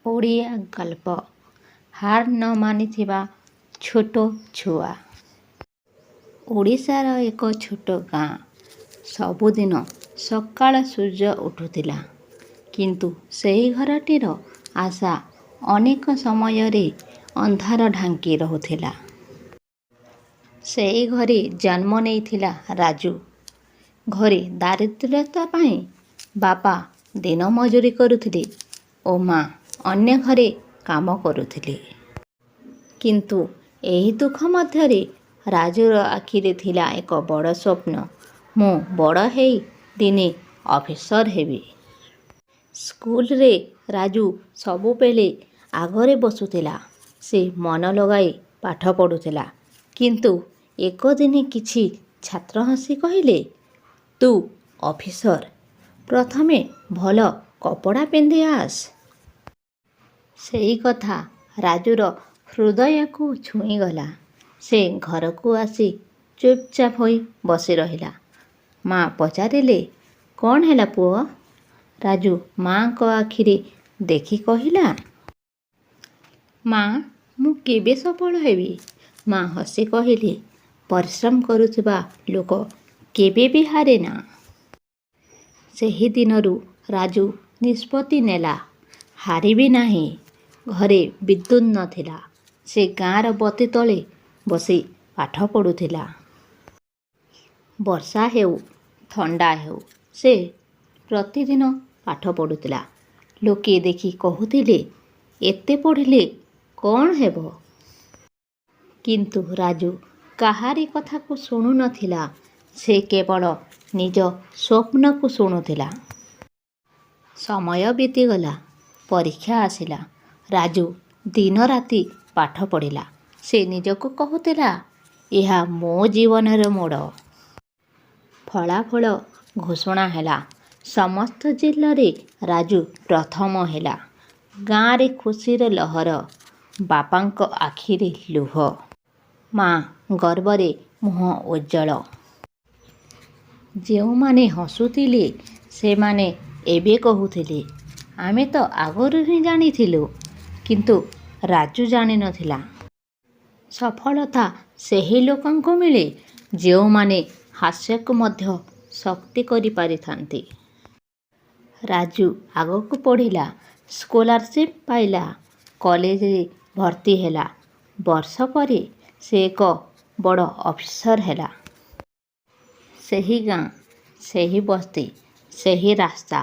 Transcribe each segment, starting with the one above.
ଓଡ଼ିଆ ଗଳ୍ପ, ହାର ନ ମାନିଥିବା ଛୋଟ ଛୁଆ। ଓଡ଼ିଶାର ଏକ ଛୋଟ ଗାଁ। ସବୁଦିନ ସକାଳେ ସୂର୍ଯ୍ୟ ଉଠୁଥିଲା, କିନ୍ତୁ ସେହି ଘରଟିର ଆଶା ଅନେକ ସମୟରେ ଅନ୍ଧାର ଢାଙ୍କି ରହୁଥିଲା। ସେହି ଘରେ ଜନ୍ମ ନେଇଥିଲା ରାଜୁ। ଘରେ ଦାରିଦ୍ର୍ୟତା ପାଇଁ ବାପା ଦିନ ମଜୁରି କରୁଥିଲେ ଓ ମା ଅନ୍ୟ ଘରେ କାମ କରୁଥିଲେ। କିନ୍ତୁ ଏହି ଦୁଃଖ ମଧ୍ୟରେ ରାଜୁର ଆଖିରେ ଥିଲା ଏକ ବଡ଼ ସ୍ୱପ୍ନ, ମୁଁ ବଡ଼ ହେଇ ଦିନେ ଅଫିସର ହେବି। ସ୍କୁଲରେ ରାଜୁ ସବୁବେଳେ ଆଗରେ ବସୁଥିଲା। ସେ ମନ ଲଗାଇ ପାଠ ପଢ଼ୁଥିଲା। କିନ୍ତୁ ଏକଦିନ କିଛି ଛାତ୍ର ହସି କହିଲେ, ତୁ ଅଫିସର? ପ୍ରଥମେ ଭଲ କପଡ଼ା ପିନ୍ଧି ଆସ। ସେହି କଥା ରାଜୁର ହୃଦୟକୁ ଛୁଇଁଗଲା। ସେ ଘରକୁ ଆସି ଚୁପଚାପ ହୋଇ ବସି ରହିଲା। ମା ପଚାରିଲେ, କ'ଣ ହେଲା ପୁଅ? ରାଜୁ ମା'ଙ୍କ ଆଖିରେ ଦେଖି କହିଲା, ମା, ମୁଁ କେବେ ସଫଳ ହେବି? ମା ହସି କହିଲେ, ପରିଶ୍ରମ କରୁଥିବା ଲୋକ କେବେ ବି ହାରେନା। ସେହିଦିନରୁ ରାଜୁ ନିଷ୍ପତ୍ତି ନେଲା, ହାରିବି ନାହିଁ। ଘରେ ବିଦ୍ୟୁତ୍ ନଥିଲା। ସେ ଗାଁର ବତୀ ତଳେ ବସି ପାଠ ପଢ଼ୁଥିଲା। ବର୍ଷା ହେଉ, ଥଣ୍ଡା ହେଉ, ସେ ପ୍ରତିଦିନ ପାଠ ପଢ଼ୁଥିଲା। ଲୋକେ ଦେଖି କହୁଥିଲେ, ଏତେ ପଢ଼ିଲେ କ'ଣ ହେବ? କିନ୍ତୁ ରାଜୁ କାହାରି କଥାକୁ ଶୁଣୁନଥିଲା। ସେ କେବଳ ନିଜ ସ୍ୱପ୍ନକୁ ଶୁଣୁଥିଲା। ସମୟ ବିତିଗଲା। ପରୀକ୍ଷା ଆସିଲା। ରାଜୁ ଦିନରାତି ପାଠ ପଢ଼ିଲା। ସେ ନିଜକୁ କହୁଥିଲା, ଏହା ମୋ ଜୀବନର ମୋଡ଼। ଫଳାଫଳ ଘୋଷଣା ହେଲା। ସମସ୍ତ ଜିଲ୍ଲାରେ ରାଜୁ ପ୍ରଥମ ହେଲା। ଗାଁରେ ଖୁସିର ଲହର। ବାପାଙ୍କ ଆଖିରେ ଲୁହ। ମା ଗର୍ବରେ ମୁହଁ ଉଜ୍ଜ୍ୱଳ। ଯେଉଁମାନେ ହସୁଥିଲେ, ସେମାନେ ଏବେ କହୁଥିଲେ, ଆମେ ତ ଆଗରୁ ହିଁ ଜାଣିଥିଲୁ। କିନ୍ତୁ ରାଜୁ ଜାଣିନଥିଲା, ସଫଳତା ସେହି ଲୋକଙ୍କୁ ମିଳେ, ଯେଉଁମାନେ ହାସ୍ୟକୁ ମଧ୍ୟ ଶକ୍ତି କରିପାରିଥାନ୍ତି। ରାଜୁ ଆଗକୁ ପଢ଼ିଲା। ସ୍କଲାରସିପ୍ ପାଇଲା। କଲେଜରେ ଭର୍ତ୍ତି ହେଲା। ବର୍ଷ ପରେ ସେ ଏକ ବଡ଼ ଅଫିସର ହେଲା। ସେହି ଗାଁ, ସେହି ବସ୍ତି, ସେହି ରାସ୍ତା,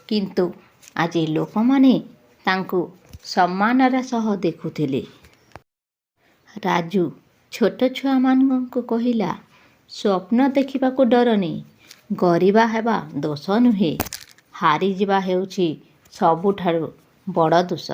କିନ୍ତୁ ଆଜି ଲୋକମାନେ ତାଙ୍କୁ ସମ୍ମାନର ସହ ଦେଖୁଥିଲେ। ରାଜୁ ଛୋଟ ଛୁଆମାନଙ୍କୁ କହିଲା, ସ୍ୱପ୍ନ ଦେଖିବାକୁ ଡରନି। ଗରିବ ହେବା ଦୋଷ ନୁହେଁ, ହାରିଯିବା ହେଉଛି ସବୁଠାରୁ ବଡ଼ ଦୋଷ।